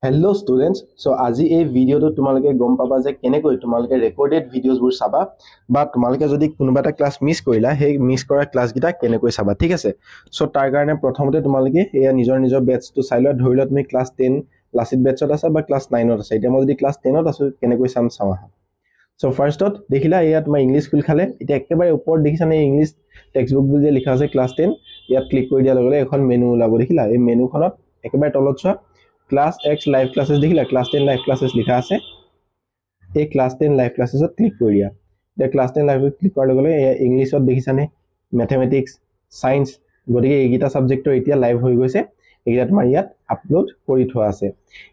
Hello' students, চ' আজি এই ভিডিঅ'টোত তোমালোকে গম পাবা যে কেনেকৈ তোমালোকে ৰেকৰ্ডেড ভিডিঅ'জবোৰ চাবা বা তোমালোকে যদি কোনোবা এটা ক্লাছ মিছ কৰিলা, সেই মিছ কৰা ক্লাছকেইটা কেনেকৈ চাবা, ঠিক আছে। চ' তাৰ কাৰণে প্ৰথমতে তোমালোকে এয়া নিজৰ নিজৰ বেটছটো চাই লোৱা। ধৰি লোৱা তুমি ক্লাছ 10 লাচিত বেটছত আছা বা ক্লাছ 9ত আছা। এতিয়া মই যদি ক্লাছ 10ত আছোঁ, কেনেকৈ চাম চাওঁ আহা। চ' ফাৰ্ষ্টত দেখিলা, এয়া তোমাৰ ইংলিছ খোল খালে। এতিয়া একেবাৰে ওপৰত দেখিছানে, ইংলিছ টেক্সট বুক বুলি যে লিখা আছে ক্লাছ 10, ইয়াত ক্লিক কৰি দিয়াৰ লগে লগে এখন মেনু ওলাব। দেখিলা, এই মেনুখনত একেবাৰে তলত চোৱা, ক্লাছ এক্স লাইভ ক্লাছেছ। দেখিলা, ক্লাছ 10 লাইভ ক্লাছেছ লিখা আছে। এই ক্লাছ 10 লাইভ ক্লাছেছত ক্লিক কৰি দিয়া। এতিয়া ক্লাছ 10 লাইভ ক্লিক কৰাৰ লগে লগে এয়া ইংলিছত দেখিছানে, মেথমেটিক্স, ছায়েন্স, গতিকে এইকেইটা ছাবজেক্টৰ এতিয়া লাইভ হৈ গৈছে। এইকেইটা তোমাৰ ইয়াত আপলোড কৰি থোৱা আছে।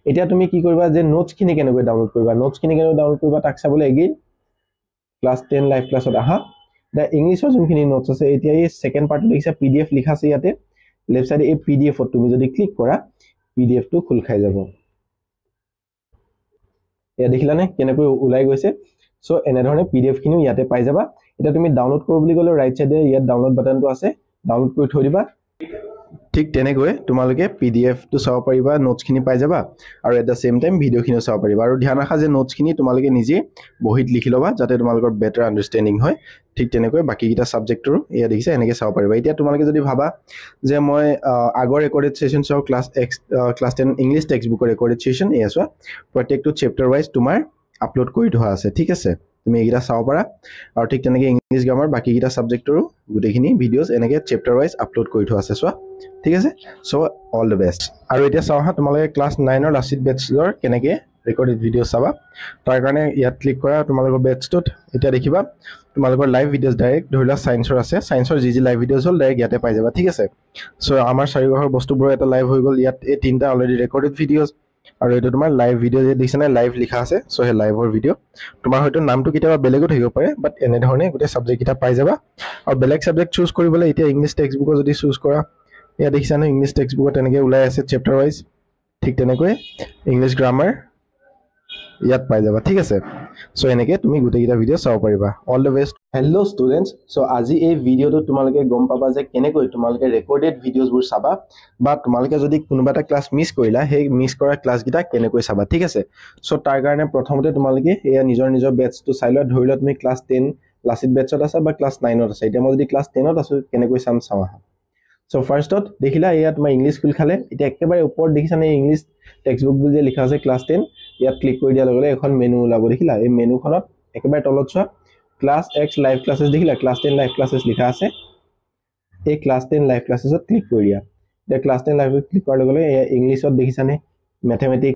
এতিয়া তুমি কি কৰিবা যে নোটছখিনি কেনেকৈ ডাউনলোড কৰিবা, নোটছখিনি কেনেকৈ ডাউনলোড কৰিবা তাক চাবলৈ এগেইন ক্লাছ 10 লাইভ ক্লাছত আহা। এতিয়া ইংলিছৰ যোনখিনি নোটছ আছে, এতিয়া এই ছেকেণ্ড পাৰ্টটো দেখিছা, পিডিএফ লিখা আছে ইয়াতে লেফ্ট চাইডে। এই পিডিএফত তুমি যদি ক্লিক কৰা, পিডিএফটো খোল খাই যাব। এয়া দেখিলানে কেনেকৈ ওলাই গৈছে? চ' এনেধৰণে পিডিএফখিনিও ইয়াতে পাই যাবা। এতিয়া তুমি ডাউনলোড কৰোঁ বুলি ক'লেও ৰাইট চাইডে ইয়াত ডাউনলোড বাটনটো আছে, ডাউনলোড কৰি থৈ দিবা। ঠিক তেনেকৈ তোমালোকে পিডিএফটো চাব পাৰিবা, নোটছখিনি পাই যাবা আৰু এট the same time ভিডিঅ'খিনিও চাব পাৰিবা। আৰু ধ্যান ৰাখা যে নোটছখিনি তোমালোকে নিজে বহীত লিখি ল'বা, যাতে তোমালোকৰ বেটাৰ আণ্ডাৰষ্টেণ্ডিং হয়। ঠিক তেনেকৈ বাকীকেইটা ছাবজেক্টৰো এয়া দেখিছা, এনেকৈ চাব পাৰিবা। এতিয়া তোমালোকে যদি ভাবা যে মই আগৰ ৰেকৰ্ডেড ছেশ্যন চাওঁ, class x, class 10 English text বুকৰ ৰেকৰ্ডেড ছেশ্যন, এয়া চোৱা, প্ৰত্যেকটো চেপ্টাৰ ৱাইজ তোমাৰ আপলোড কৰি থোৱা আছে, ঠিক আছে। তুমি এইকেইটা চাব পাৰা। আৰু ঠিক তেনেকৈ ইংলিছ গ্ৰামাৰ, বাকীকেইটা ছাবজেক্টৰো গোটেইখিনি ভিডিঅ'জ এনেকৈ চেপ্টাৰ ৱাইজ আপলোড কৰি থোৱা আছে, চোৱা, ঠিক আছে। চ' অল the best. আৰু এতিয়া চাওঁ হা, তোমালোকে ক্লাছ 9ৰ লাচিত বেটছৰ কেনেকৈ ৰেকৰ্ডেড ভিডিঅ' চাবা। তাৰ কাৰণে ইয়াত ক্লিক কৰা তোমালোকৰ বেটছটোত। এতিয়া দেখিবা তোমালোকৰ লাইভ ভিডিঅ'জ ডাইৰেক্ট, ধৰি লোৱা ছায়েন্সৰ আছে, ছায়েন্সৰ যি যি লাইভ ভিডিঅ'জ হ'ল ডাইৰেক্ট ইয়াতে পাই যাবা, ঠিক আছে। চ' আমাৰ চাৰিওকাষৰ বস্তুবোৰৰ এটা লাইভ হৈ গ'ল। ইয়াত এই তিনিটা অলৰেডি ৰেকৰ্ডেড ভিডিঅ'জ আৰু এইটো তোমাৰ লাইভ ভিডিঅ', যে দেখিছেনে লাইভ লিখা আছে। চ' সেই লাইভৰ ভিডিঅ' তোমাৰ হয়তো নামটো কেতিয়াবা বেলেগো থাকিব পাৰে, বাট এনেধৰণে গোটেই ছাবজেক্টকেইটা পাই যাবা। আৰু বেলেগ ছাবজেক্ট চুজ কৰিবলৈ এতিয়া ইংলিছ টেক্সট বুকৰ যদি চুজ কৰা, ইয়াত দেখিছা নহয়, ইংলিছ টেক্সট বুকত তেনেকৈ ওলাই আছে চেপ্টাৰ ৱাইজ। ঠিক তেনেকৈ ইংলিছ গ্ৰামাৰ ইয়াত পাই যাবা, ঠিক আছে। চ' এনেকৈ তুমি গোটেইকেইটা ভিডিঅ' চাব পাৰিবা। All the best. Hello students, চ' আজি এই ভিডিঅ'টোত তোমালোকে গম পাবা যে কেনেকৈ তোমালোকে ৰেকৰ্ডেড ভিডিঅ'জবোৰ চাবা বা তোমালোকে যদি কোনোবা এটা ক্লাছ মিছ কৰিলা, সেই মিছ কৰা ক্লাছকেইটা কেনেকৈ চাবা, ঠিক আছে। চ' তাৰ কাৰণে প্ৰথমতে তোমালোকে এয়া নিজৰ নিজৰ বেটছটো চাই লোৱা। ধৰি লোৱা তুমি ক্লাছ 10 লাচিত বেটছত আছা বা ক্লাছ 9ত আছা। এতিয়া মই যদি ক্লাছ 10ত আছোঁ, কেনেকৈ চাম চাওঁ আহা। চ' ফাৰ্ষ্টত দেখিলা, এয়া তোমাৰ ইংলিছ খোল খালে। এতিয়া একেবাৰে ওপৰত দেখিছানে, ইংলিছ টেক্সট বুক বুলি যে লিখা আছে ক্লাছ 10, ইয়াত ক্লিক কৰি দিয়াৰ লগে লগে এখন মেনু ওলাব। দেখিলা, এই মেনুখনত একেবাৰে তলত চোৱা, ক্লাছ এক্স লাইভ ক্লাছেছ। দেখিলা, ক্লাছ 10 লাইভ ক্লাছেছ লিখা আছে। এই ক্লাছ 10 লাইভ ক্লাছেছত ক্লিক কৰি দিয়া। এতিয়া ক্লাছ 10 লাইভ ক্লিক কৰাৰ লগে লগে এয়া ইংলিছত দেখিছানে, মেথমেটিক্স